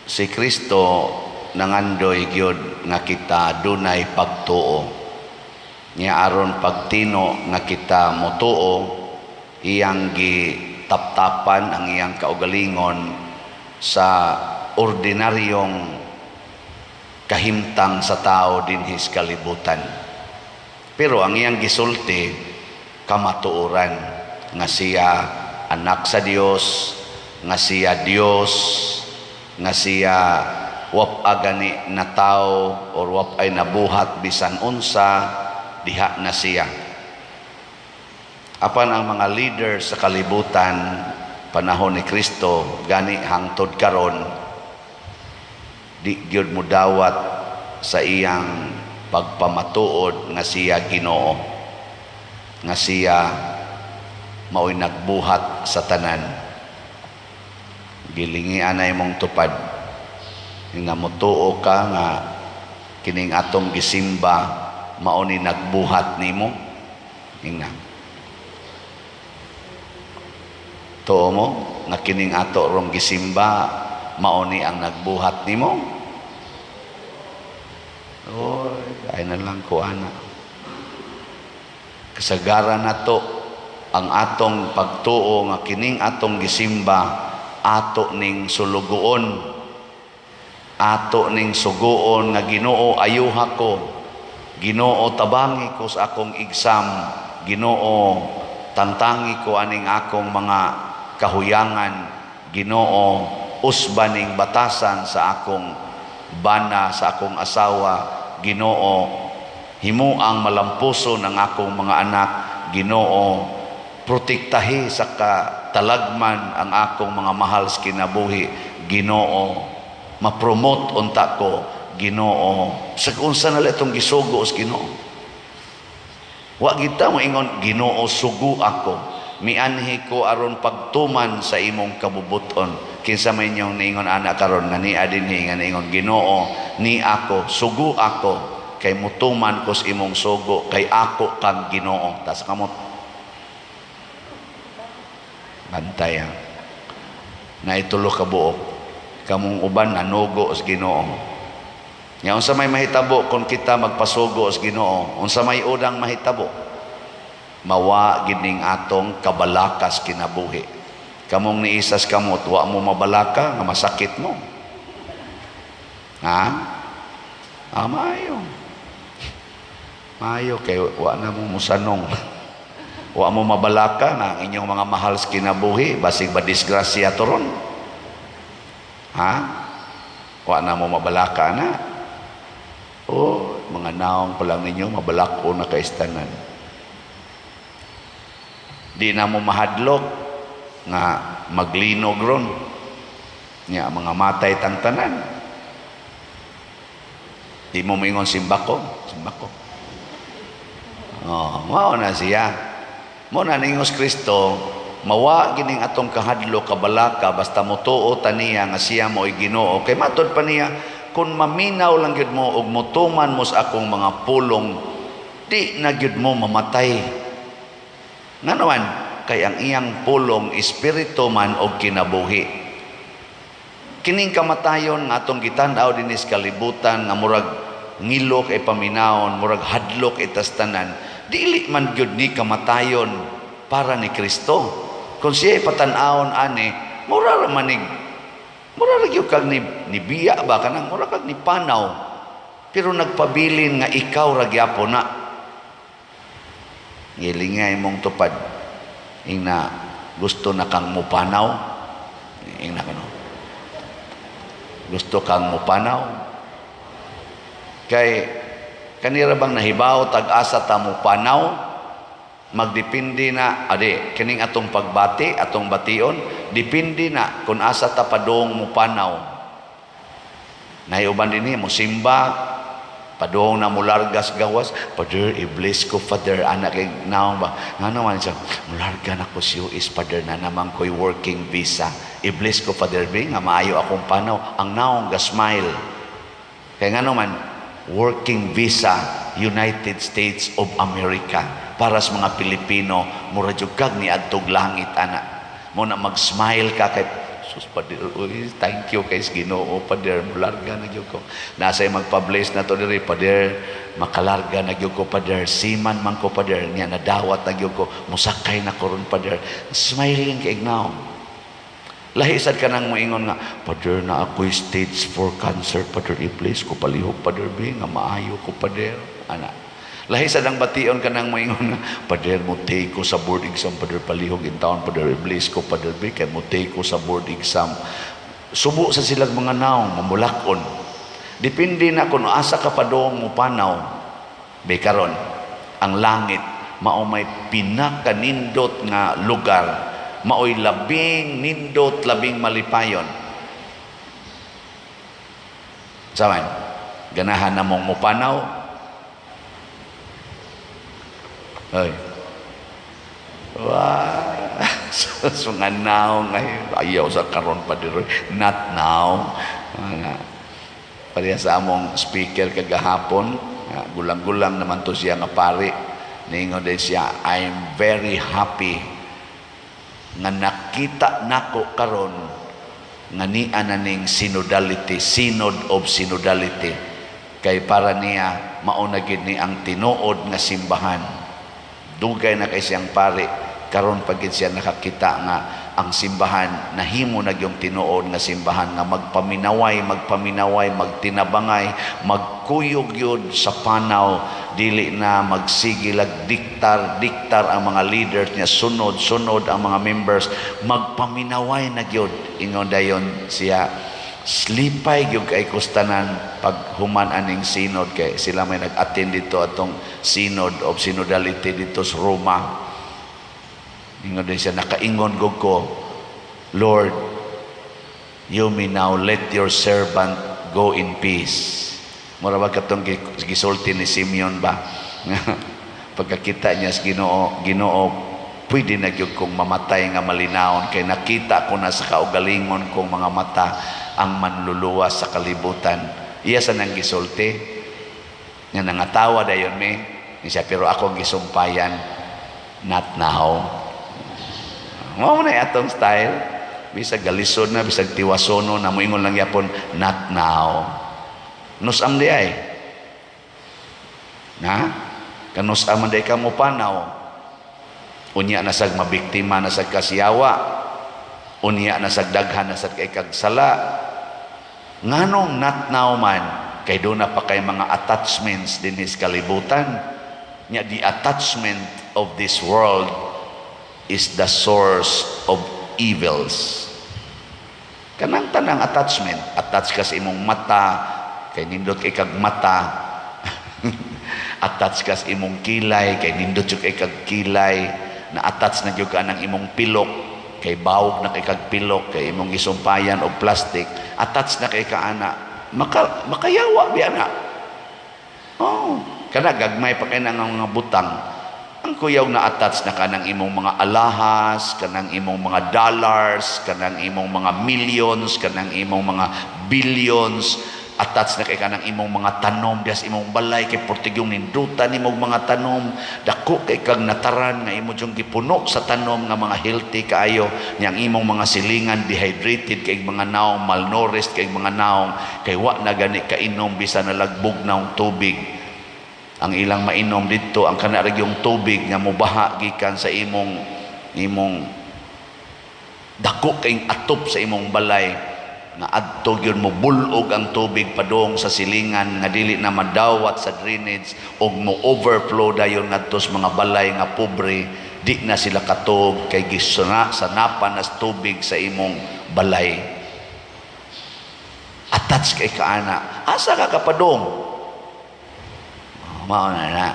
Si Kristo nangandoy gyud nga kita dunay pagtuo. Nya aron pagtino nga kita motuo, iyang gitaptapan ang iyang kaugalingon sa ordinaryong kahimtang sa tao dinhi sa kalibutan. Pero ang iyang gisulti kamatuoran nga siya anak sa Dios, nga siya Dios, nga siya wapa gani na tao or wapay nabuhat bisan unsa diha na siya. Apan ang mga leader sa kalibutan panahon ni Kristo gani hangtod karon, di gyud mudawat sa iyang pagpamatuod nga siya Ginoo, nga siya mao'y nagbuhat sa tanan. Gilingi anay mong tupad nga motuo ka nga kining atong gisimba mao ni nagbuhat nimo. Ingna, tuo mo nga kining ato rong gisimba mao ni ang nagbuhat nimo? Oy, ay na lang ko ana. Kasagaran nato ang atong pagtuo nga kining atong gisimba ato ning sulugoon, ato ning suguon nga Ginoo ayuha ko, Ginoo tabangi ko sa akong exam, Ginoo tangtangi ko aning akong mga kahuyangan, Ginoo usbaning batasan sa akong bana, sa akong asawa, Ginoo himuang malampuso ng akong mga anak, Ginoo protektahi sa katalagman ang akong mga mahal sa kinabuhi, Ginoo mapromote unta ko, Ginoo sa unsa na lang itong gisugo sa Ginoo. Wa kita moingon, "Ginoo, sugo ako, mianhi ko aron pagtuman sa imong kabubuton." Kinsa may inyong niingon ana karon nga nia dinhi nga niingon, "Ginoo, ni ako, sugo ako kay mutuman ko sa imong sugo kay ako kang Ginoo"? Tas kamot. Bantay ha. Naitulo ka buok. Kamong uban nanugo sa Ginoo. Nga unsa may mahitabo kung kita magpasugo sa Ginoo? Unsa may unang mahitabo? Mawa gining atong kabalakas kinabuhi. Kamong niisas kamot, wa mo mabalaka nga masakit mo. Ha? Ah, maayo. Maayo kay wa na mo musanong. Wa mo mabalaka nga ang inyong mga mahal sa kinabuhi basig ba disgrasya turon. Ha? Wa na mo mabalaka na. Oh, mga naong pa lang ninyo mabalako na kaistanan. Di na mo mahadlok nga maglinog ron. Nya mga matay tang tanan. Di mo moingon, "Simbako, simbako." Oh, mao na siya. Mo na ningos Kristo, mawa gining atong kahadlok kabalaka basta motuo ta niya nga siya mo'y Ginoo. Kay matod pa niya, kung maminaw lang gyud mo ug motuman mo sa akong mga pulong, di na gyud mo mamatay. Ngano man? Kay ang iyang pulong espiritu man og kinabuhi. Kining kamatayon nga atong gitan-aw dinhi sa kalibutan nga murag ngilok ay paminawon, murag hadlok itastanan, dili man gyud ni kamatayon para ni Kristo. Kung siya patan-awon ani, mura ra manig, mura ra gyud kag ni biya ba kanang mura kag ni panaw. Pero nagpabilin nga ikaw ra gyapon na. Ngilingay mong tupad. Ingna gusto na kang mupanaw. Ingna kano. Gusto kang mupanaw. Kay kanira bang nahibaw tag-asa ta mupanaw? Magdepende na adi kining atong pagbati, atong bation, depende na kung asa ta padung mupanaw. Nahiuban dinhi mosimba padung na mulargas gawas, "Father, i-bless ko, Father," anak kay naong ba ngano man siya, "Mularga na ko si US, Father, na naman ko'y working visa, i-bless ko, Father B, nga maayo akong panaw." Ang naong ga smile kay ngano man working visa United States of America para sa mga Pilipino, mura jud kag ni adtog langit ana mo na mag-smile ka kay Sus, pader, uy, thank you kay Ginoo, pader, mularga na gyud ko. Nasa'y magpa-bless na to diri, pader, makalarga na gyud ko, pader, seaman man ko, pader, nya nadawat na gyud ko, musakay na ko ron, pader. Smiling kay naong. Lahi sad ka nang moingon nga, "Pader, na ako'y stage 4 cancer, pader, i-bless ko palihog, pader, be, nga maayo ko, pader." Ana. Lahi sad ang bation ka nang moingon nga, "Pader, mo take ko sa board exam, pader, palihog in town, pader, i-bless ko, pader, be, kay mo take ko sa board exam." Subo sa silang mga naong, mamulakon. Depende na kung asa ka padong mo panaw. Be karon, ang langit mao may pinakanindot nga lugar, maoy labing nindot, labing malipayon. Saman, ganahan na mong mupanaw. Ay. Wah, so nga now, ngay, ayaw sa karon pa diri. Not now. Nga. Pareha sa among speaker kagahapon, gulang-gulang naman to siya nga pari. Ningon din siya, "I'm very happy nga nakita nako karon nga niya na ning synodality, synod of synodality." Kay para niya, mauna gid ni ang tinuod nga simbahan. Dugay na kay siyang pari, karon pag siya nakakita nga ang simbahan nahimo na yung tinuod nga simbahan nga magpaminaway, magpaminaway, magtinabangay, magkuyog yun sa panaw, dili na magsigilag diktar, diktar ang mga leaders niya, sunod, sunod ang mga members, magpaminaway na gyud. Ingon dayon siya, slipay gyud kay kustanan pag human aning synod kay sila may nag-attend dito atong synod of synodality dito sa Roma. Ingon din siya, "Nakaingon gud ko, 'Lord, you may now let your servant go in peace.'" Mura ba katong gisulti ni Simeon ba? Pagkakita niya sa Ginoo, "Ginoo, pwede na gyud kong mamatay nga malinawon kay nakita ko na sa kaugalingon kong mga mata ang manluluwas sa kalibutan." Iya sa nang gisulti. Nga nangatawa dayon mi. Siya, pero ako gisumpayan, not now. Mao na atong style. Bisag galisod na, bisag tiwasono na, moingon lang yapon, "Not now." Nusam di ay. Na? Kanusam man di ka mo panaw. Unya na sag mabiktima na sag kasiyawa. Unya na sag daghan na sad kay kag sala. Nganong not now man? Kay doon na pa kay mga attachments din sa kalibutan. Nya the attachment of this world is the source of evils. Kanang tanang attachment, attach ka sa imong mata, kay nindot kay kag mata. Attach ka sa imong kilay, kay nindot jud kay kag kilay. Na-attach na jud ka ng imong pilok, kay bawog na kay kag pilok, kay imong gisumpayan og plastic. Attach na kay ka ana. Makayawa biya na. Oh, kana gagmay pa kay nang mga butang. Ang kuyaw na attach na kanang imong mga alahas, kanang imong mga dollars, kanang imong mga millions, kanang imong mga billions, attach na kay kanang imong mga tanom dias imong balay kay portigyong nindutan nimong mga tanom, dako kay kag nataran nga imo jung gipuno sa tanom nga mga healthy kaayo, nya ang imong mga silingan dehydrated kay mga naong, malnourished kay mga naong, kay wa na gani kainom bisan nalagbog naong tubig. Ang ilang mainom dito ang kana ra yung tubig nga mobaha gikan sa imong dako kay atop sa imong balay nga adto gyud mo bulog ang tubig padung sa silingan nga dili na madawat sa drainage og mo overflow dayon ngadto sa mga balay nga pobre, di na sila katuog kay gisuna sanapan nas tubig sa imong balay. Attach kay kaana, asa ka kapadong? Mao na na,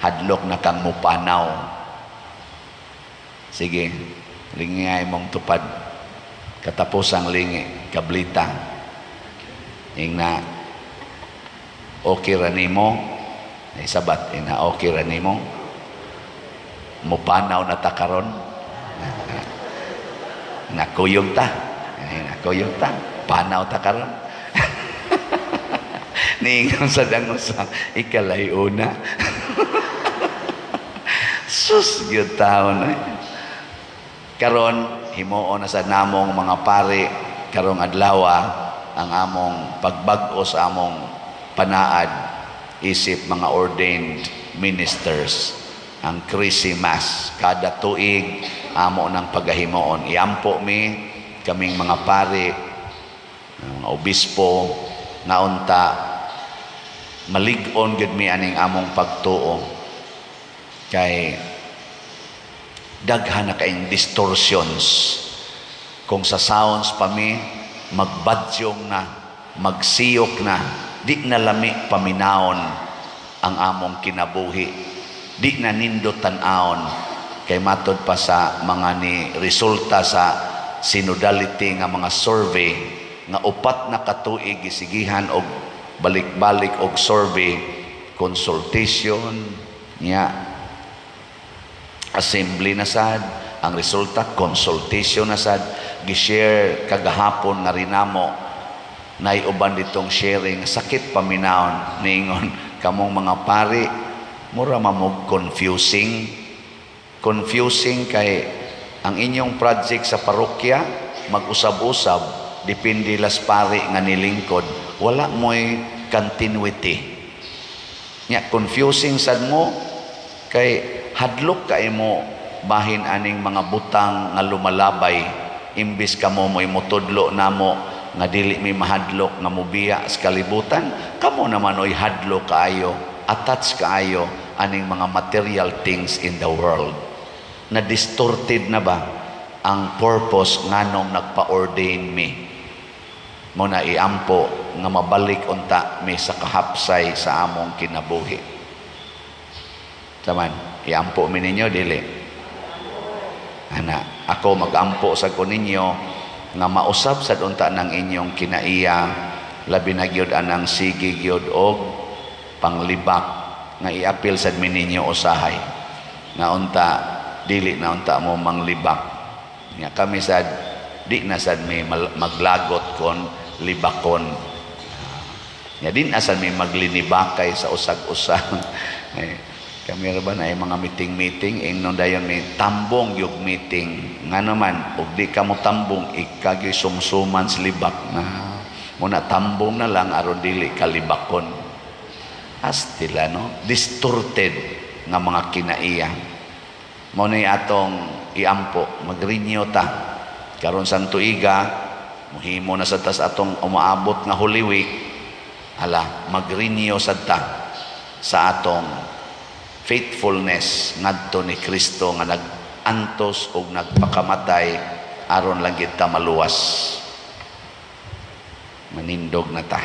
hadlok na kang mupanaw. Sige, lingay mong tupad. Katapusang lingi, kablita. Ingna, okay ra nimo? Ay sabat, ingna, okay ra nimo? Mupanaw na ta karon? Nakuyog ta. Nakuyog ta. Panaw ta karon. Niingon sa dangos sa ikalay una. Sus, gyud taon eh. Karon, Himuon na sa namong mga pari karong adlaw ang among pagbag-o sa among panaad isip mga ordained ministers, ang Christmas kada tuig amo ng pagahimuon. Iampo mi kaming mga pari, mga obispo, nga unta malig-on gyud mi aning among pagtuo kay daghan na kaayong distortions. Kung sa sounds pa mi, magbadyong na, magsiyok na, di na lami paminawon ang among kinabuhi, di na nindot tan-awon kay matod pa sa mga ni resulta sa synodality nga mga survey nga 4 na katuig gisigihan og balik-balik og survey, consultation niya, assembly na sad, ang resulta consultation na sad. Gi-share kagahapon nga rinamo, nay uban ditong sharing, sakit paminawon. Niingon, "Kamong mga pari mura mamog confusing, confusing kay ang inyong project sa parokya mag-usab-usab, depende las pari nga nilingkod, wala mo'y continuity nya. Confusing sad mo kay hadlok kay mo bahin aning mga butang nga lumalabay, imbis kamo mo'y motudlo namo nga dili mi mahadlok nga mobiya sa kalibutan, kamo naman oy hadlok kaayo, attached kaayo aning mga material things in the world." Na distorted na ba ang purpose nganong nagpa-ordain mi? Mo na iampo nga mabalik unta mi sa kahapsay sa among kinabuhi. Taman, iampo mi ninyo, dili? Ana, ako magampo sa ko ninyo nga mausab sad unta ng inyong kinaiya, labi na gyud anang sige gyud og panglibak, nga iapil sad mi ninyo usahay nga unta dili na unta mo manglibak. Nga kami sad di na sad mi maglagot kon libakon nga din na sad mi maglinibakay sa usag-usa. Eh, kami ra ba na mga meeting-meeting, ingnon dayon may tambong yung meeting, nga naman og di ka mo tambong, ikagyoy sumsuman sa libak na muna, tambong na lang aron dili kalibakon. Astila, no? Distorted nga mga kinaiya. Mo ni atong iampo, mag-renew ta karon sang tuiga, muhimo na sa tas atong umaabot nga Holy Week. Ala, mag-renew sad ta sa atong faithfulness ngadto ni Kristo nga nag-antos og nagpakamatay aron lang kita maluwas. Manindog na ta.